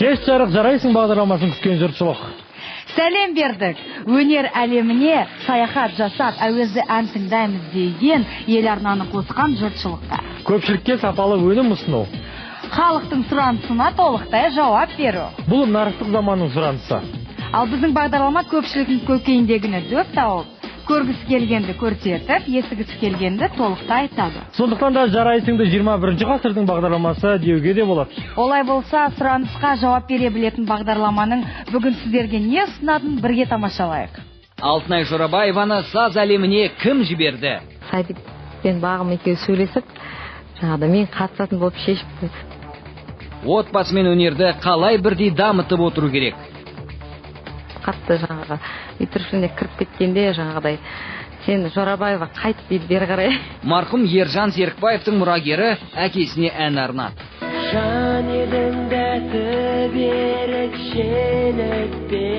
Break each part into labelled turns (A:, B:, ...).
A: Кеш жарық жарайсың бағдарламасын күткен жұртшылық.
B: Сәлем бердік. Өнер әлеміне саяхат жасап, әуезді ән тыңдаймыз деген ел арнаны қосқан жұртшылыққа.
A: Көпшілікке сапалы өнім ұсыну.
B: Халықтың сұранысына толықтай жауап беру.
A: Бұл нарықтық заманның сұранысы.
B: Ал біздің бағдарлама көпшіліктің көкейіндегіні дөп тауып, көргісі келгенді көрсетіп, естігісі келгенді толықтай айтады.
A: Сондықтан да жарайсыңды 21 ғасырдың бағдарламасы деуге де болады.
B: Олай болса, сұранысқа жауап бере білетін бағдарламаның бүгін сіздерге не ұсынатынын бірге тамашалайық.
C: Алтынай Жорабаеваны саз әлеміне кім жіберді?
D: Сәбит пен Бағым екеуі сөйлесіп, жаңағыда мен қатысатын болып шешіпті.
C: Отбасы мен өнерді қалай бірдей дамытып отыру керек?
D: Қатты жаңағы үйтіршіліне кіріп кеткенде жаңағыдай сен Жорабаева қайт дейді бері қарай.
C: Марқұм Ержан Серікбаевтың мұрагері әкесіне ән арнады.
E: Жан едің дәті берік желікпеген,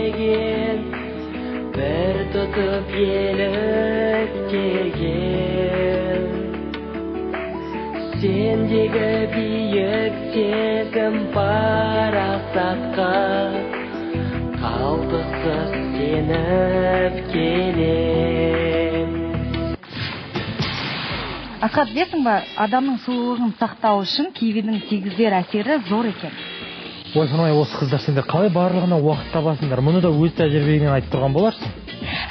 E: бір тұтып еліктеген. Сендегі биік сезім парасатқа қалтқысыз сеніп келем.
B: Асхат, білесің ба, адамның сұлулығын сақтау үшін кивидің тигізер әсері зор екен.
A: Ойпырмай, осы қыздар сендер қалай барлығына уақыт табасыңдар? Мұны да өз тәжірибеңнен айтып тұрған боларсың.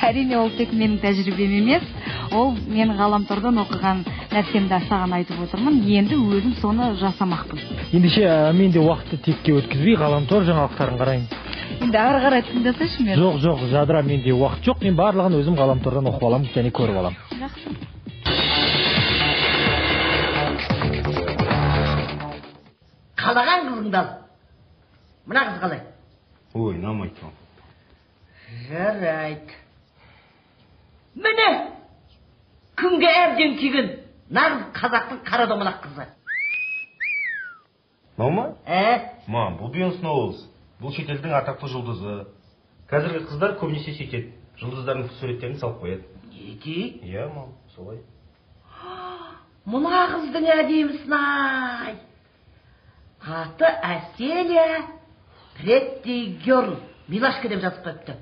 B: Әрине, ол тек менің тәжірибем емес, ол мен ғаламтордан оқыған нәрсемді саған айтып отырмын. Енді өзім соны жасамақпын.
A: Ендеше, мен де уақытты текке өткізбей ғаламтор жаңалықтарын қарайын.
B: Енді ары қарай тыңдасайшы мені.
A: Жоқ, жоқ, Жадыра, менде уақыт жоқ. Мен барлығын өзім ғаламтордан оқып аламын және көріп аламын.
B: Жақсы.
F: Қалаған қызыңды ал. Мына қыз қалай?
G: Ой, ұнамайды маған.
F: Жарайды. Міне, күнге әбден күйген нағыз қазақтың қара домалақ қызы.
G: Мынау ма?
F: Ә?
G: Мам, бұл Бейонс Ноулс. Бұл шетелдің атақты жұлдызы. Қазіргі қыздар көбінесе сөйтеді. Жұлдыздардың суреттерін салып қояды.
F: Неге?
G: Иә, мам, солай.
F: Мына қыздың әдемісін-ай. Аты Әселия Pretty Girl. Милашка деп жазып қойыпты.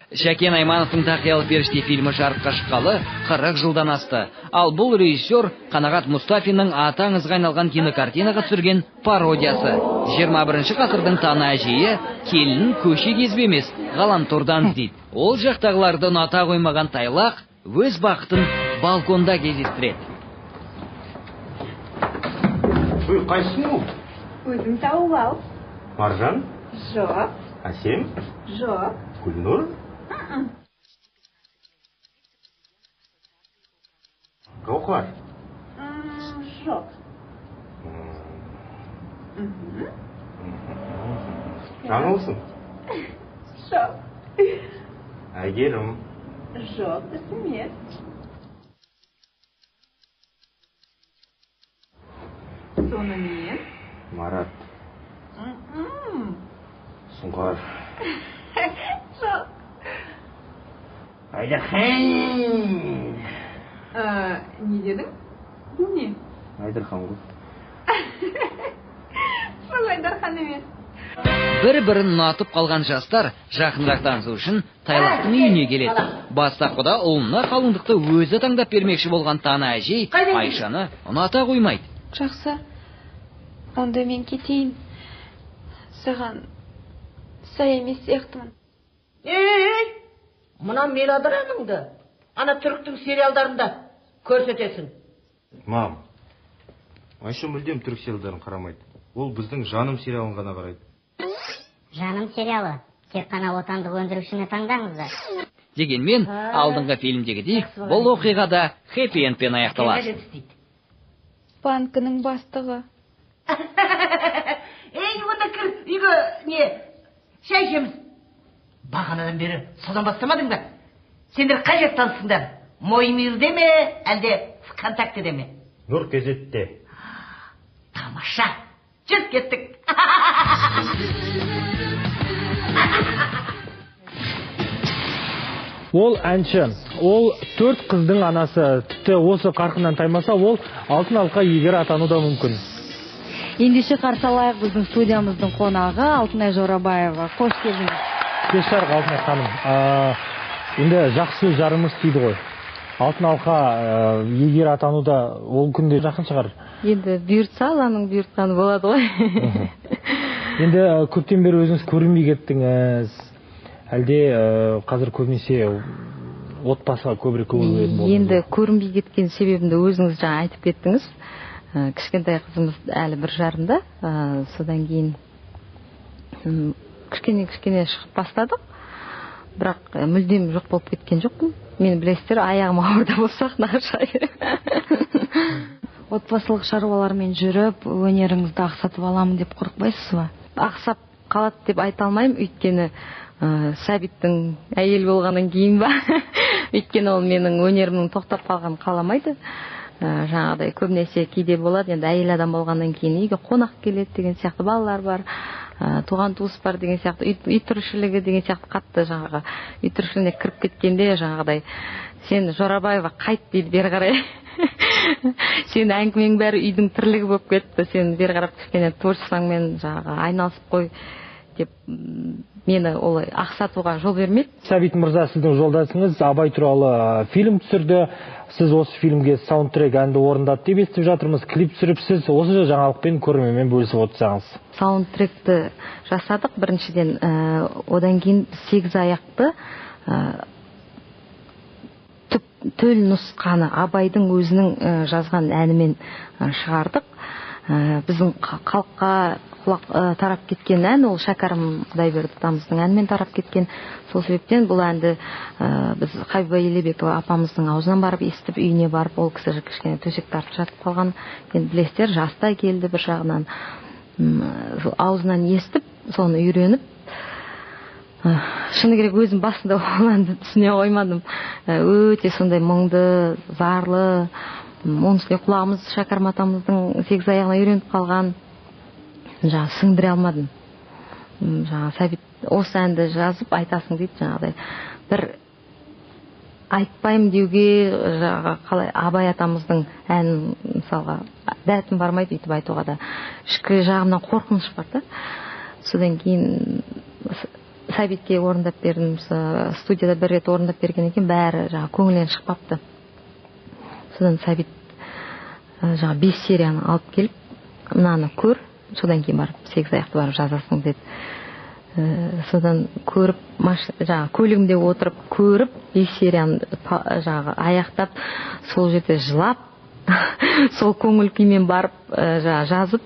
C: Шәкен Аймановтың Тақиялы періште фильмі жарыққа шыққалы 40 жылдан асты. Ал бұл режиссер Қанағат Мұстафиннің аты аңызға айналған кинокартинаға түсірген пародиясы. 21 ғасырдың тана әжейі келінін көше кезіп емес, ғаламтордан іздейді. Ол жақтағыларды ұната қоймаған Тайлақ өз бақытын балконда кездестіреді.
G: Ой, қайсың ол?
H: Өзің тауып ал.
G: Маржан?
H: Жоқ.
G: Әсем?
H: Жоқ.
G: Гүлнұр? Гауһар?
H: Жоқ.
G: Жаңылсың?
H: Жоқ.
G: Әйгерім?
H: Жоқ, дұрыс емес. Сонымен?
G: Марат. Сұңқар.
H: Жоқ.
F: Айдархан.
H: Не дедің? Бұл не?
G: Айдархан ғой.
H: Жоқ, Айдархан емес.
C: Бір-бірін ұнатып қалған жастар жақынырақ танысу үшін Тайлақтың үйіне келеді. Бастапқыда ұлына қалыңдықты өзі таңдап бермекші болған тана әжей Айшаны ұната қоймайды.
H: Жақсы. Онда мен кетейін. Саған сай емес сияқтымын.
F: Ей, мына мелодрамаңды ана түріктің сериалдарында көрсетесің.
G: Мам, Айша мүлдем түрік сериалдарын қарамайды. Ол біздің Жаным сериалын ғана қарайды.
I: Жаным сериалы. Тек қана отандық өндірушіні таңдаңыздар.
C: Дегенмен, алдыңғы фильмдегідей бұл оқиға да хэппи-эндпен аяқталады.
H: Банкінің бастығы.
F: Ей, онда кір, үйге не, шай ішеміз. Бағанадан бері содан бастамадың ба? Сендер қай жерде таныстыңдар? Мой мирде ме, әлде ВКонтактеде ме?
G: Нұр кезетте.
F: Тамаша, жүр кеттік.
A: Ол әнші, ол 4 қыздың анасы. Тіпті осы қарқыннан таймаса, ол алтын алқа иегері атану да мүмкін.
B: Ендеше қарсы алайық біздің студиямыздың қонағы Алтынай Жорабаева. Қош келдіңіз.
A: Кеш жарық, Алтынай ханым. Енді жақсы сөз жарымыз дейді ғой. Алтын алқа иегері атану да ол күнде жақын шығар.
D: Енді бұйыртса, Алланың бұйыртқаны болады ғой.
A: Енді көптен бері өзіңіз көрінбей кеттіңіз. Әлде қазір көбінесе отбасыға көбірек көңіл бөлетін болдыңыз?
D: Енді көрінбей кеткен себебімді өзіңіз жаңа айтып кеттіңіз. Кішкентай қызымыз әлі 1,5-да. Содан кейін кішкене шығып бастадық. Бірақ мүлдем жоқ болып кеткен жоқпын. Мен білесіздер, аяғым ауырда болса сахнаға.
B: Отбасылық шаруалармен жүріп, өнеріңізді ақсатып аламын деп қорықпайсыз ба?
D: Ақсап қалады деп айта алмаймын, өйткені Сәбиттің әйел болғаннан кейін ба? Өйткені ол менің өнерімнің тоқтап қалғанын қаламайды. Жаңағыдай көбінесе кейде болады, енді әйел адам болғаннан кейін үйге қонақ келеді деген сияқты, балалар бар, туған туыс бар деген сияқты, үй тіршілігі деген сияқты, қатты жаңағы үй тіршілігіне кіріп кеткенде жаңағыдай сен Жорабаева қайт дейді бері қарай. Сен әңгімең бәрі үйдің тірлігі болып кетті, сен бері қарап кішкене творчествоңмен жаңағы айналысып қой деп мені олай ақсатуға жол бермеді.
A: Сәбит мырза, сіздің жолдасыңыз Абай туралы фильм түсірді. Сіз осы фильмге саундтрек әнді орындады деп естіп жатырмыз. Клип түсіріпсіз. Осы жаңалықпен көрерменмен бөлісіп отырсаңыз.
D: Саундтректі жасадық біріншіден, одан кейін 8 аяқты төл нұсқаны Абайдың өзінің жазған әнімен шығардық. Біздің халыққа құлақ тарап кеткен ән, ол Шәкәрім Құдайберді атамыздың әнімен тарап кеткен. Сол себептен бұл әнді біз Хабиба Елебекова апамыздың аузынан барып естіп, үйіне барып, ол кісі кішкене төсек тартып жатып қалған. Енді білесіздер, жаста келді бір жағынан. Аузынан естіп, соны үйреніп, шыны керек өзім басында ол әнді түсіне қоймадым. Өте сондай мұңды, зарлы, оның үстіне құлағымыз Шәкәрім атамыздың 8 аяғына үйреніп қалған. Жаңа сіңдіре алмадым. Жаңа Сәбит осы әнді жазып айтасың дейді, жаңағыдай бір айтпаймын деуге, жаңағы қалай Абай атамыздың әнін мысалға дәтім бармайды өйтіп айтуға да. Ішкі жағымнан қорқыныш бар да. Содан кейін Сәбитке орындап бердім, студияда бір рет орындап берген екен, бәрі жаңа көңілінен шықпапты. Содан Сәбит жаңа 5 серияны алып келіп, мынаны көр, содан кейін барып 8 аяқты барып жазасың деді. Содан көріп, жаңа көлігімде отырып көріп, 5 серияны жаңағы аяқтап, сол жерде жылап, сол көңіл күймен барып жаңа жазып,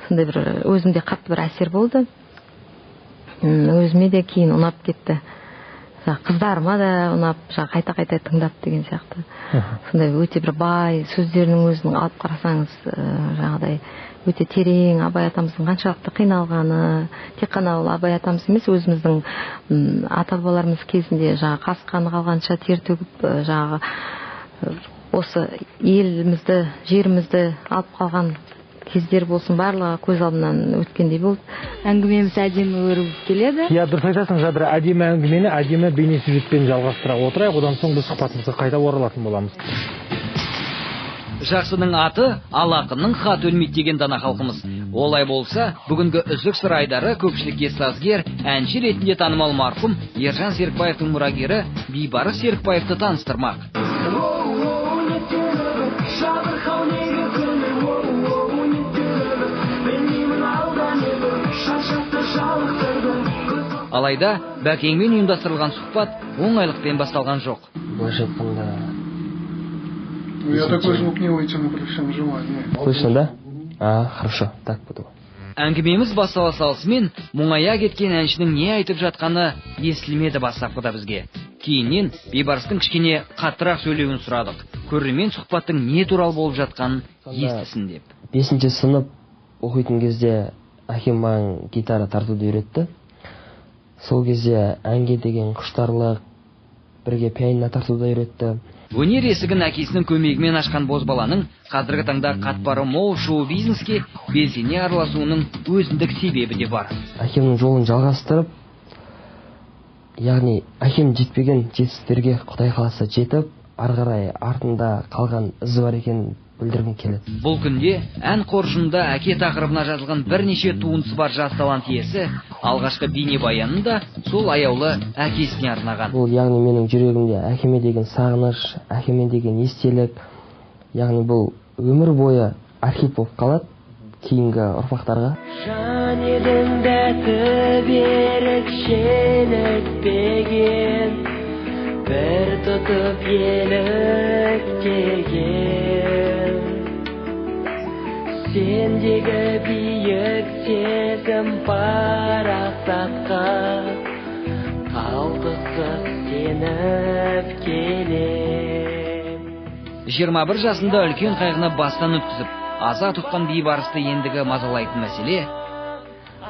D: сондай бір өзімде қатты бір әсер болды. Өзіме де кейін ұнап кетті. Қыздарыма да ұнап, қайта-қайта тыңдап деген сияқты. Сондай өте бір бай сөздерінің өзін алып қарасаңыз, жаңағыдай өте терең Абай атамыздың қаншалықты қиналғаны, тек қана ол Абай атамыз емес, өзіміздің ата-бабаларымыз кезінде жаңағы қас қаны қалғанша тер төгіп, жаңағы осы елімізді, жерімізді алып қалған кездер болсын, барлығы көз алдымнан өткендей болды.
B: Әңгімеміз әдемі өрбіп келеді.
A: Иә, дұрыс айтасың, Жадыра, әдемі әңгімені әдемі бейнесюжетпен жалғастыра отырайық. Одан соң біз сұхбатымызға қайта оралатын боламыз.
C: Жақсының аты, ал ақынның хаты өлмейді деген дана халқымыз. Олай болса, бүгінгі үздік сыр айдары көпшілікке сазгер, әнші ретінде танымал марқұм Ержан Серікбаевтың мұрагері Бейбарыс Серікбаевты таныстырмақ. Алайда Бәкеңмен ұйымдастырылған сұхбат оңайлықпен басталған жоқ.
J: Былайша айтқанда,
K: я такой звук не вытяну при всем желании.
J: Слышно, да? А, хорошо, так буду.
C: Әңгімеміз бастала салысымен мұңая кеткен әншінің не айтып жатқаны естілмеді бастапқыда бізге. Кейіннен Бейбарыстың кішкене қаттырақ сөйлеуін сұрадық. Көрермен сұхбаттың не туралы болып жатқанын естісін деп.
J: 5-ші сынып оқитын кезде әкем маған гитара тартуды үйретті. Сол кезде әнге деген құштарлық, бірге пианино тартуды үйретті.
C: Өнер есігін әкесінің көмегімен ашқан бозбаланың қазіргі таңда қатпары мол шоу-бизнеске белсене араласуының өзіндік себебі де бар.
J: Әкемнің жолын жалғастырып, яғни әкем жетпеген жетістіктерге Құдай қаласа жетіп, ары қарай артында қалған ізі бар екенін білдіргім келеді.
C: Бұл күнде ән қоржынында әке тақырыбына жазылған бірнеше туындысы бар жас талант иесі алғашқы бейнебаянын да сол аяулы әкесіне арнаған.
J: Бұл яғни менің жүрегімде әкеме деген сағыныш, әкеме деген естелік, яғни бұл өмір бойы архив болып қалады кейінгі ұрпақтарға.
E: Жан едің дәті берік желікпеген, бір тұтып еліктеген. Сендегі биік сезім парасатқа қалтқысыз сеніп келем.
C: 21 жасында үлкен қайғыны бастан өткізіп, аза тұтқан Бейбарысты ендігі мазалайтын мәселе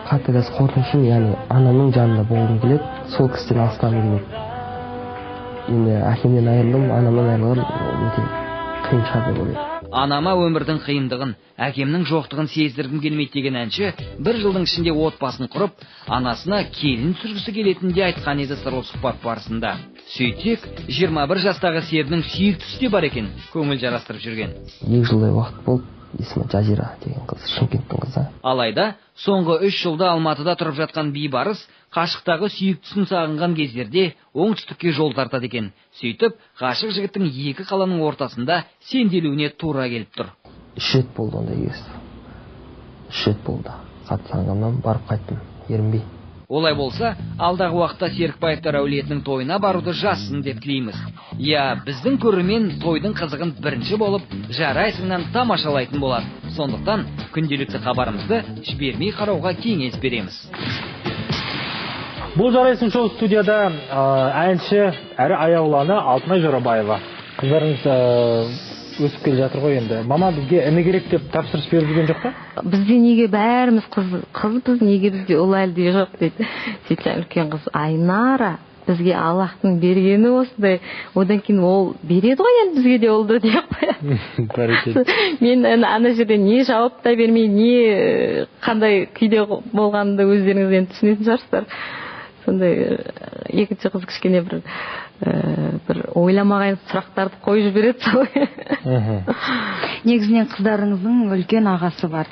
J: қатты қазір қорқынышым, яғни анамның жанында болғым келеді, сол кісіден алыстағым келмейді. Енді әкемнен айырылдым, анамнан айырылған өте қиын шығар деп ойлаймын.
C: Анама өмірдің қиындығын, әкемнің жоқтығын сездіргім келмейді деген әнші бір жылдың ішінде отбасын құрып, анасына келін түсіргісі келетінін де айтқан еді сырлы сұхбат барысында. Сөйтсек, 21 жастағы серінің сүйіктісі де бар екен, көңіл жарастырып жүрген.
J: 2 жылдай уақыт болды, есімі Жазира деген қыз, Шымкенттің қызы.
C: Алайда соңғы 3 жылда Алматыда тұрып жатқан Бейбарыс қашықтағы сүйіктісін сағынған кездерде оңтүстікке жол тартады екен. Сөйтіп, ғашық жігіттің екі қаланың ортасында сенделуіне тура келіп тұр.
J: 3 рет болды ондай кез. 3 рет болды. Қатты сағынғаннан барып қайттым, ерінбей.
C: Олай болса, алдағы уақытта Серікбаевтар әулетінің тойына баруды жазсын деп тілейміз. Я, біздің көрермен тойдың қызығын бірінші болып, Жарайсыңнан тамашалайтын болады. Сондықтан күнделікті хабарымызды жібермей қарауға кеңес береміз.
A: Бұл Жарайсың шоу студияда әнші әрі аяулы ана Алтынай Жорабаева. Қыздарыңыз өсіп келе жатыр ғой енді. Мама бізге іні керек деп тапсырыс беріп жүрген жоқ па?
D: Бізде неге бәріміз қызбыз, неге бізде ұл әлі де жоқ дейді. Сөйтсе үлкен қыз Айнара, бізге Аллахтың бергені осындай. Одан кейін ол береді ғой енді бізге де ұлды деп қояды.
A: Бәрекелді.
D: Мен ана жерде не жауап та бермей, не қандай күйде болғанымды өздеріңіз енді түсінетін шығарсыздар. Сондай екінші қыз кішкене бір ойламаған сұрақтарды қойып жібереді солай.
B: Негізінен қыздарыңыздың үлкен ағасы бар.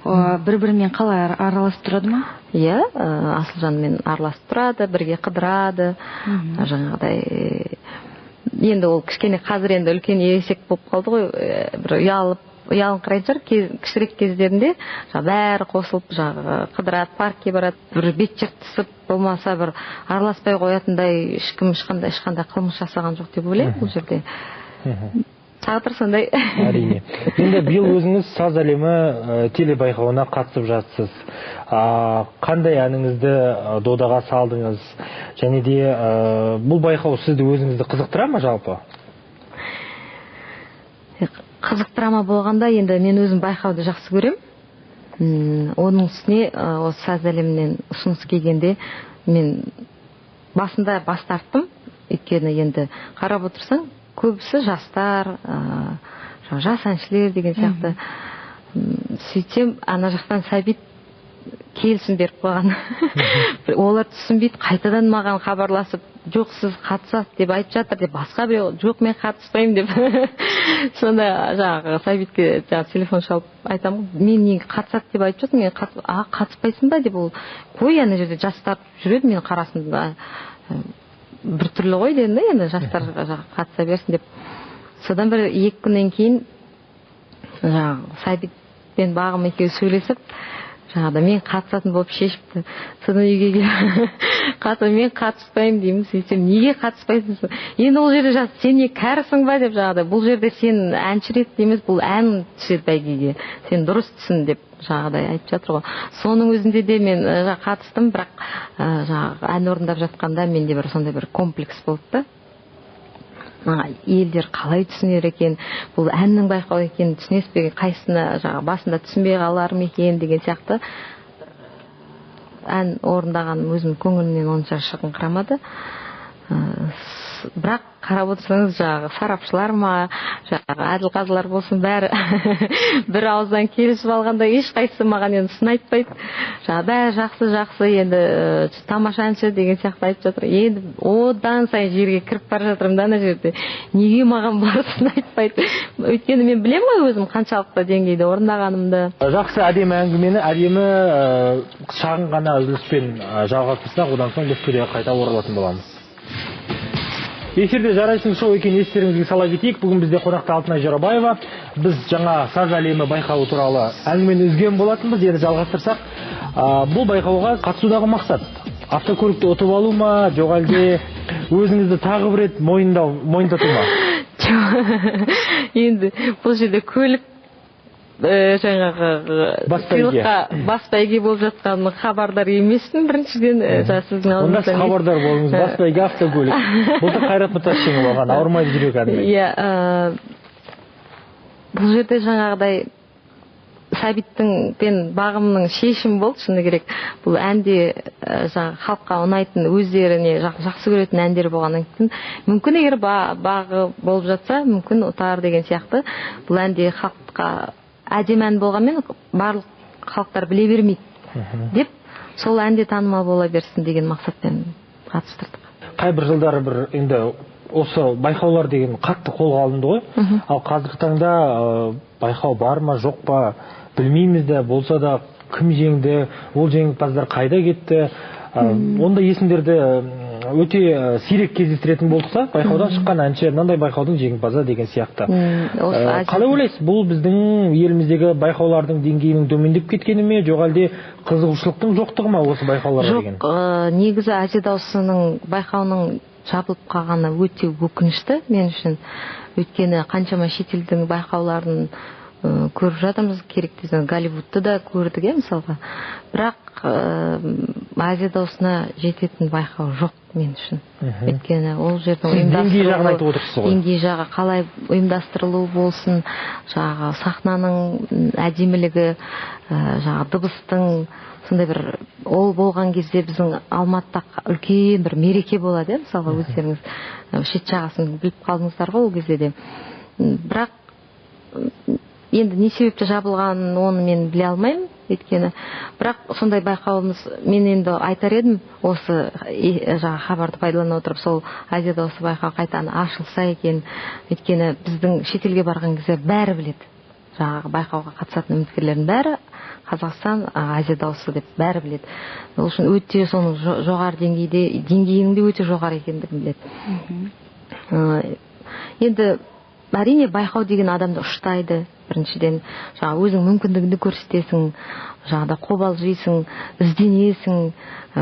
B: Бір-бірімен қалай араласып тұрады ма?
D: Иә, Асылжанмен араласып тұрады, бірге қыдырады. Жаңағыдай енді ол кішкене қазір енді үлкен ересек болып қалды ғой, бір ұялыңқырайтын шығар. Кішірек кездерінде бәрі қосылып қыдырады, паркке барады, бір бет жыртысып болмаса бір араласпай қоятындай ешкім ешқандай қылмыс жасаған жоқ деп ойлаймын бұл жерде. Тағдыр сондай.
A: Әрине. Енді биыл өзіңіз Саз әлемі телебайқауына қатысып жатсыз. Қандай әніңізді додаға салдыңыз? Және де бұл байқау сізді өзіңізді қызықтыра ма жалпы?
D: Қызықтыра ма болғанда, енді мен өзім байқауды жақсы көрем. Оның үстіне осы Саз әлемінен ұсыныс келгенде мен басында бас тарттым. Өйткені енді қарап отырсаң, көбісі жастар, жас әншілер деген сияқты. Сөйтсем, ана жақтан Сәбит келісім беріп қойған. Олар түсінбейді, қайтадан маған хабарласып, жоқ сіз қатысасыз деп айтып жатыр деп, басқа біреу жоқ мен қатыспаймын деп. Сонда жаңағы Сәбитке жаңағы телефон шалып айтамын, мен неге қатысады деп айтып жатыр, мен қатыспайсың ба деп. Ол қой ана жерде жастар жүреді, мен қарасын бір түрлі ғой дедім да, енді жастар қатыса берсін деп. Содан бір 2 күннен кейін жаңағы Сәбит пен Бағым екеуі сөйлесіп, жаңағыда мен қатысатын болып шешіпті. Содан үйге келіп, мен қатыспаймын деймін. Сөйтсем, неге қатыспайсың? Енді ол жерде жас, сен не кәрісің ба деп жаңағыдай, бұл жерде сен әнші ретінде емес, бұл ән түседі бәйгеге, сен дұрыс түсін деп жаңағыдай айтып жатыр ғой. Соның өзінде де мен қатыстым, бірақ жаңағы ән орындап жатқанда менде бір сондай бір комплекс болды да. Елдер қалай түсінер екен, бұл әннің байқауы екенін түсінесіз бе, қайсысына жаңағы басында түсінбей қалар ма екен деген сияқты. Ән орындағаным өзім көңілімнен онша шығыңқырамады. Бірақ қарап отырсаңыз, жаңағы сарапшылар ма, жаңағы әділқазылар болсын, бәрі бір ауыздан келісіп алғанда ешқайсысы маған енді сын айтпайды. Жаңағы бәрі жақсы, жақсы, енді тамаша әнші деген сияқты айтып жатыр. Енді одан сайын жерге кіріп бара жатырмын да ана жерде. Неге маған бұлар сын айтпайды? Өйткені мен білемін ғой өзім қаншалықты деңгейде орындағанымды.
A: Жақсы, әдемі әңгімені әдемі шағын ғана үзіліспен жалғастырсақ, одан соң біз студияға қайта оралатын боламыз. Эфирде «Жарайсың» шоу екенін естеріңізге сала кетейік. Бүгін бізде қонақта Алтынай Жорабаева. Біз жаңа «Саз әлемі» байқауы туралы әңгімені үзген болатынбыз. Енді жалғастырсақ, бұл байқауға қатысудағы мақсат автокөлікті ұтып алу ма, жоқ әлде өзіңізді тағы бір рет мойындату ма?
D: Енді бұл жерде көлік жаңағы сыйлыққа бас бәйге болып жатқан хабардар емеспін біріншіден. Сіздің
A: алдыңызда онда хабардар болыңыз, бас бәйге автокөлік. Былтыр Қайрат Нұртас жеңіп алған «Ауырмайды жүрек» әнімен.
D: Иә, бұл жерде жаңағыдай Сәбиттің пен бағымның шешімі болды, шыны керек. Бұл әнде жаңағы халыққа ұнайтын, өздеріне жақсы көретін әндер болғаннан кейін, мүмкін егер бағы болып жатса, мүмкін ұтар деген сияқты. Бұл әнде халыққа әдемі ән болғанмен барлық халықтар біле бермейді деп, сол әнде танымал бола берсін деген мақсатпен қатыстырдық.
A: Қай бір жылдары бір енді осы байқаулар деген қатты қолға алынды ғой. Ал қазіргі таңда байқау бар ма, жоқ па білмейміз де, болса да кім жеңді, ол жеңімпаздар қайда кетті, ондай есімдерді өте сирек кездестіретін болдық та. Байқаудан шыққан әнші мынандай байқаудың жеңімпазы деген сияқты. Қалай ойлайсыз, бұл біздің еліміздегі байқаулардың деңгейінің төмендеп кеткені ме, жоқ әлде қызығушылықтың жоқтығы ма осы байқауларға деген?
D: Жоқ, негізі «Азия дауысының» байқауының жабылып қалғаны өте өкінішті мен үшін. Өйткені қаншама шетелдің байқауларын көріп жатырмыз, керек десең Голливудты да көрдік, мысалға. Бірақ Азия дауысына жететін байқау жоқ мен үшін. Өйткені ол жердің
A: деңгей жағын айтып отырсыз ғой.
D: Деңгей жағы қалай ұйымдастырылу болсын, жаңағы сахнаның әдемілігі, жаңағы дыбыстың сондай бір, ол болған кезде біздің Алматыда үлкен бір мереке болады, мысалға өздеріңіз шет жағасын біліп қалдыңыздар ғой ол кезде де. Бірақ енді не себепті жабылғанын оны мен біле алмаймын, өйткені бірақ сондай байқауымыз, мен енді айтар едім, осы жаңа хабарды пайдалана отырып, сол Азия дауысы байқауы қайтадан ашылса екен. Өйткені біздің шетелге барған кезде бәрі біледі, жаңағы байқауға қатысатын үміткерлердің бәрі Қазақстан Азия дауысы деп бәрі біледі. Ол үшін өте соның жоғары деңгейде, деңгейінің де өте жоғары екендігін біледі. Енді әрине байқау деген адамды ұштайды. Біріншіден, жаңа өзің мүмкіндігіңді көрсетесің, жаңағыда қобалжисың, ізденесің,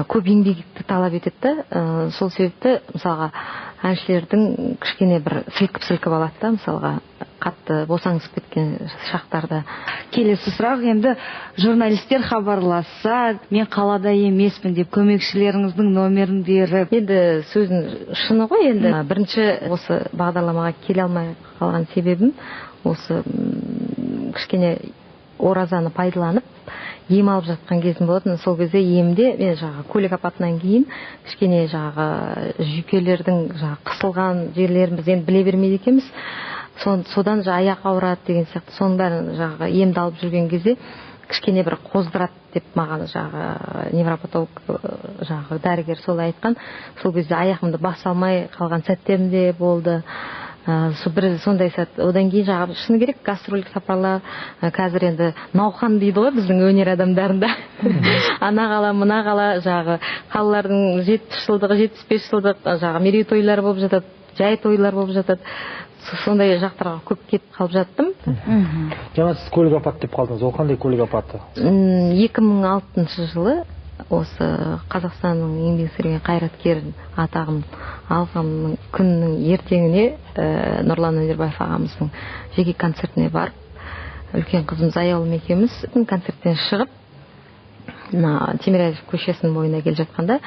D: көп еңбекті талап етеді да. Сол себепті мысалға әншілердің кішкене бір сілкіп-сілкіп алады да, мысалға қатты босаңсып кеткен шақтарда.
B: Келесі сұрақ, енді журналистер хабарласса, мен қалада емеспін деп көмекшілеріңіздің номерін беріп.
D: Енді сөздің шыны ғой енді. Бірінші осы бағдарламаға келе алмай қалған себебім осы кішкене оразаны пайдаланып ем алып жатқан кезім болатын. Сол кезде емде мен жаңағы көлік апатынан кейін кішкене жаңағы жүйкелердің жаңағы қысылған жерлерін біз енді біле бермейді екенбіз. Содан аяқ ауырады деген сияқты, соның бәрін жаңағы емді алып жүрген кезде кішкене бір қоздырады деп маған жаңағы невропатолог, жаңағы дәрігер солай айтқан. Сол кезде аяғымды баса алмай қалған сәттерім де болды. Бір сондай сәт. Одан кейін жаңағы шыны керек гастрольдік сапарлар, қазір енді науқан дейді ғой біздің өнер адамдарында. Ана қала, мына қала, жаңағы қалалардың 70 жылдығы, 75 жылдық жаңағы мерейтойлар болып жатады, жай тойлар болып жатады. Сондай жақтарға көп кетіп қалып жаттым.
A: Жаңа сіз көлік апаты деп қалдыңыз. Ол қандай көлік апаты?
D: 2006 жылы осы Қазақстанның еңбек сіңірген қайраткері атағын алған күннің ертеңіне Нұрлан Өнербаев ағамыздың жеке концертіне барып, үлкен қызымыз Аяулым екеуміз концерттен шығып, мына Тимирязев көшесінің бойына келе жатқанда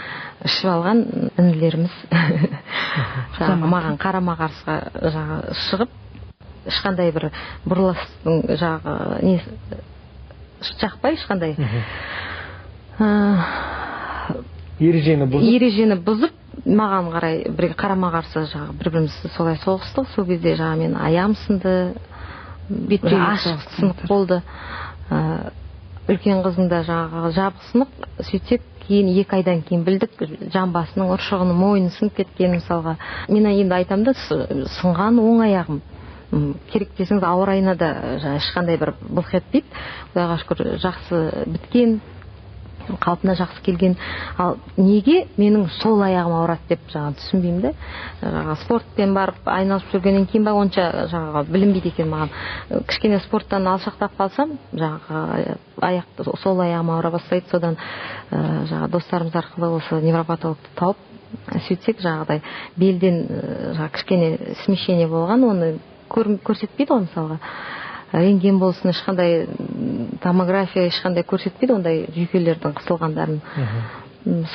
D: ішіп алған інілеріміз маған қарама-қарсыға жаңағы шығып, ешқандай бір бұрылыстың жаңағы не жақпай, ешқандай ережені бұзып Маған қарай бір қарама қарсы жаңағы бір бірімізді солай соғыстық. Сол кезде жаңағы мен аяғым сынды, ашық сынық болды. Үлкен қызым да жаңағы жабық сынық. Сөйтсек кейін 2 айдан кейін білдік, жамбасының ұршығының мойны сынып кеткен мысалға. Мен енді айтамын да, сынған оң аяғым. Керек десеңіз ауыр айына да ешқандай бір былқ етпейді. Құдайға шүкір, жақсы біткен, қалпына жақсы келген. Ал неге менің сол аяғым ауырады деп жаңағы түсінбеймін да. Жаңағы спортпен барып айналысып жүргеннен кейін ба онша жаңағы білінбейді екен маған. Кішкене спорттан алшақтап қалсам, жаңағы аяқ, сол аяғым ауыра бастайды. Содан жаңағы достарымыз арқылы осы невропатологты тауып, сөйтсек жаңағыдай белден жаңағы кішкене смещение болған, оны көрсетпейді ғой мысалға. Рентген болсын, ешқандай томография ешқандай көрсетпейді ондай жүйкелердің қысылғандарын.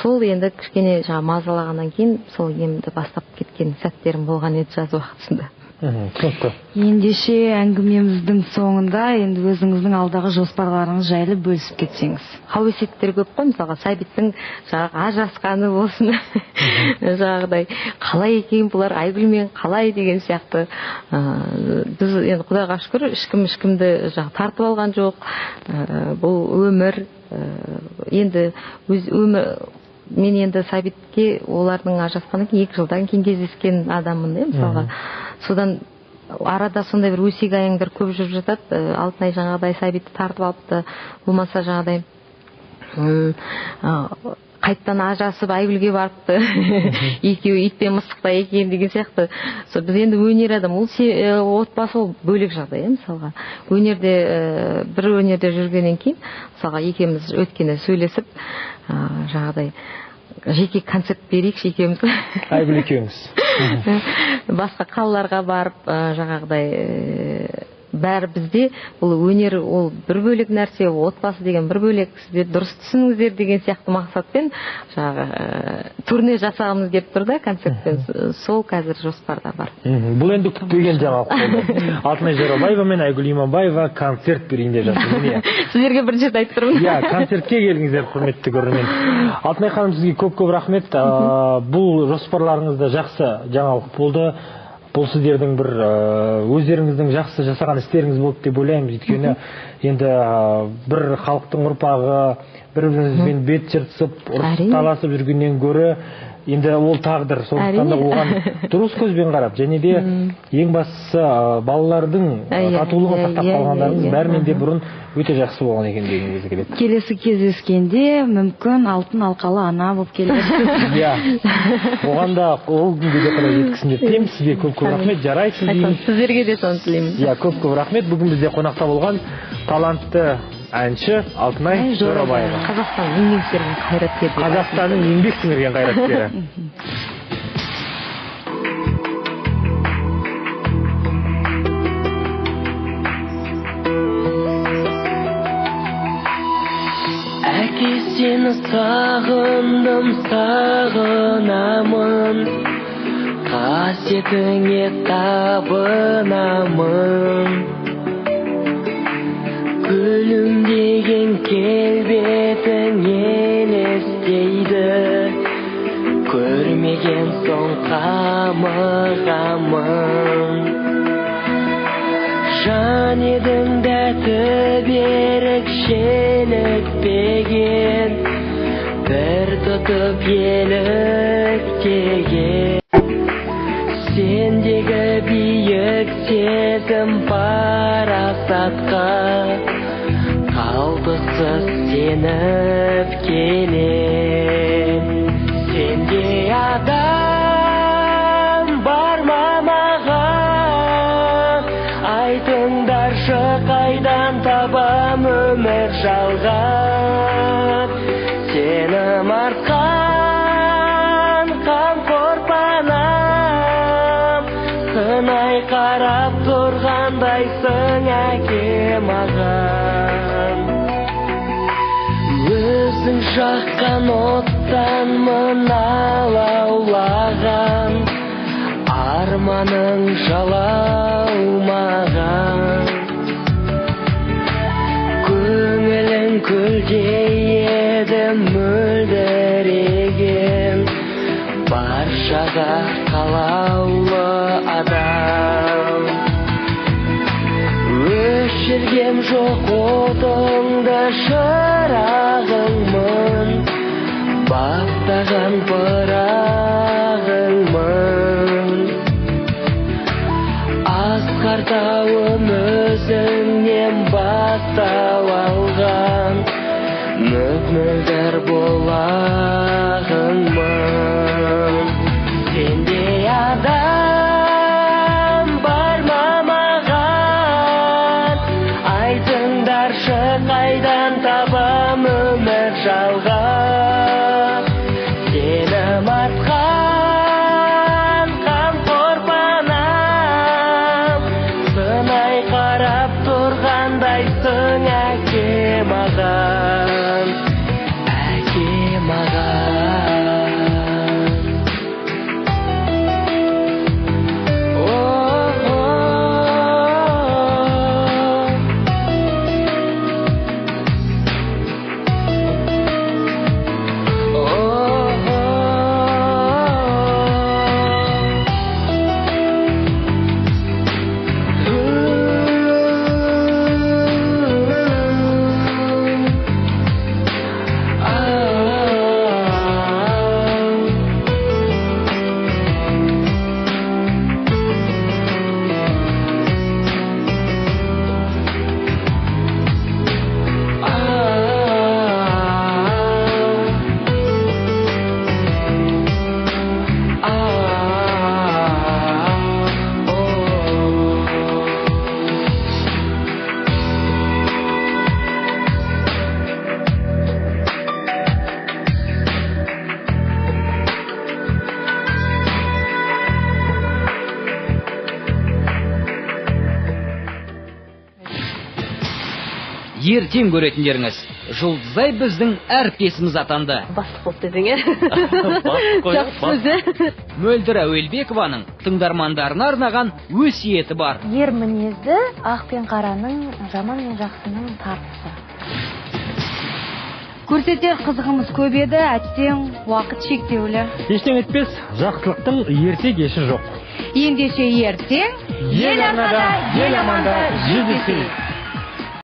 D: Сол енді кішкене жаңа мазалағаннан кейін сол емді бастап кеткен сәттерім болған еді жаз уақытысында.
A: Түсінікті.
B: Ендеше әңгімеміздің соңында енді өзіңіздің алдағы жоспарларыңыз жайлы бөлісіп кетсеңіз.
D: Қауесеттер көп қой, мысалға Сәбиттің жаңағы ажырасқаны болсын, жаңағыдай қалай екен бұлар Айгүлмен қалай деген сияқты. Біз енді Құдайға шүкір ешкім ешкімді жаңағы тартып алған жоқ. Бұл өмір, енді өз өмір. Мен енді Сәбитке олардың ажырасқаннан кейін 2 жылдан кейін кездескен адаммын, мысалға. Содан арада сондай бір өсек аяңдар көп жүріп жатады. Алтынай жаңағыдай Сәбитті тартып алыпты, болмаса жаңағыдай қайттан ажырасып Айгүлге барыпты, екеуі ит пен мысықтай екен деген сияқты. Сол біз енді өнер адам, ол отбасы ол бөлек жағдай, мысалға. Өнерде, бір өнерде жүргеннен кейін, мысалға, екеуміз өткенде сөйлесіп, жаңағыдай жеке концерт берейікші екеуміз.
A: Айгүл екеуміз.
D: Басқа қалаларға барып, жаңағыдай бәрі бізде бұл өнер ол бір бөлек нәрсе, отбасы деген бір бөлек, сіздер дұрыс түсініңіздер деген сияқты мақсатпен жаңағы турне жасағымыз келіп тұр да, концертпен. Сол қазір жоспарда бар.
A: Бұл енді күтпеген жаңалық болды. Алтынай Жорабаева мен Айгүл Иманбаева концерт берейін деп жатыр. Міне.
D: Сіздерге бірінші рет айтып тұрмын.
A: Иә, концертке келдіңіздер, құрметті көрермен. Алтынай ханым, сізге көп-көп рахмет. Бұл жоспарларыңызда жақсы жаңалық болды. Бұл сіздердің бір өздеріңіздің жақсы жасаған істеріңіз болды деп ойлаймыз. Өйткені енді бір халықтың ұрпағы бір-бірімізбен бет жыртысып, ұрысып таласып жүргеннен гөрі енді ол тағдыр. Сондықтан да оған дұрыс көзбен қарап, және де ең бастысы балалардың татулығын сақтап қалғандарыңыз бәрінен де бұрын өте жақсы болған екен дегіңіз келеді.
B: Келесі кездескенде мүмкін алтын алқалы ана болып келерсіз.
A: Иә. Оған да ол күнге де қалай жеткізсін деп тілеймін. Сізге көп-көп рахмет. Жарайсыз деймін.
D: Сіздерге де соны тілеймін.
A: Иә, көп-көп рахмет. Бүгін бізде қонақта болған талантты әнші Алтынай Жорабаева.
D: Қазақстанның еңбек сіңірген қайраткері.
A: Қазақстанның еңбек сіңірген қайраткері.
E: Әке, сені сағындым, сағынамын, қасиетіңе табынамын. Күлімдеген келбетің елестейді, көрмеген соң қамығамын. Жан едің дәті берік желікпеген, бір тұтып еліктеген. Сендегі биік сезім парасатқа қалтқысыз сеніп келем. Сенде адам бар ма маған? Айтыңдаршы, қайдан табам өмір жалған? Сенім артқан қамқор панам, сынай қарап тұрғандайсың әке маған. Өзің жаққан оттан алаулаған, арманың жалаумаған. Көңілің көлдей еді мөлдіреген, бар Асқар тауым өзіңнен бастау алған, мөп-мөлдір бұлағыңмын. Сендей адам бар ма маған? Айтыңдаршы, қайдан табам өмір жалған? Сенім артқан қамқор панам, сынай қарап тұрғандайсың әке маған, әке маған.
C: Ертең көретіндеріңіз, Жұлдызай біздің әріптесіміз атанды.
D: Бастық болып десең, ә?
G: Бастық қой,
D: Жақсы сөз, ә?
C: Мөлдір Әуелбекованың тыңдармандарына арнаған өсиеті бар.
L: Ер мінезі ақ пен қараның, жаман мен жақсының тартысы.
B: Көрсетер қызығымыз көп еді, әттең уақыт шектеулі.
A: Ештеңе етпес, жақсылықтың ерте кеші жоқ.
B: Ендеше ертең
A: ел арнада, ел аманда жүздесейік.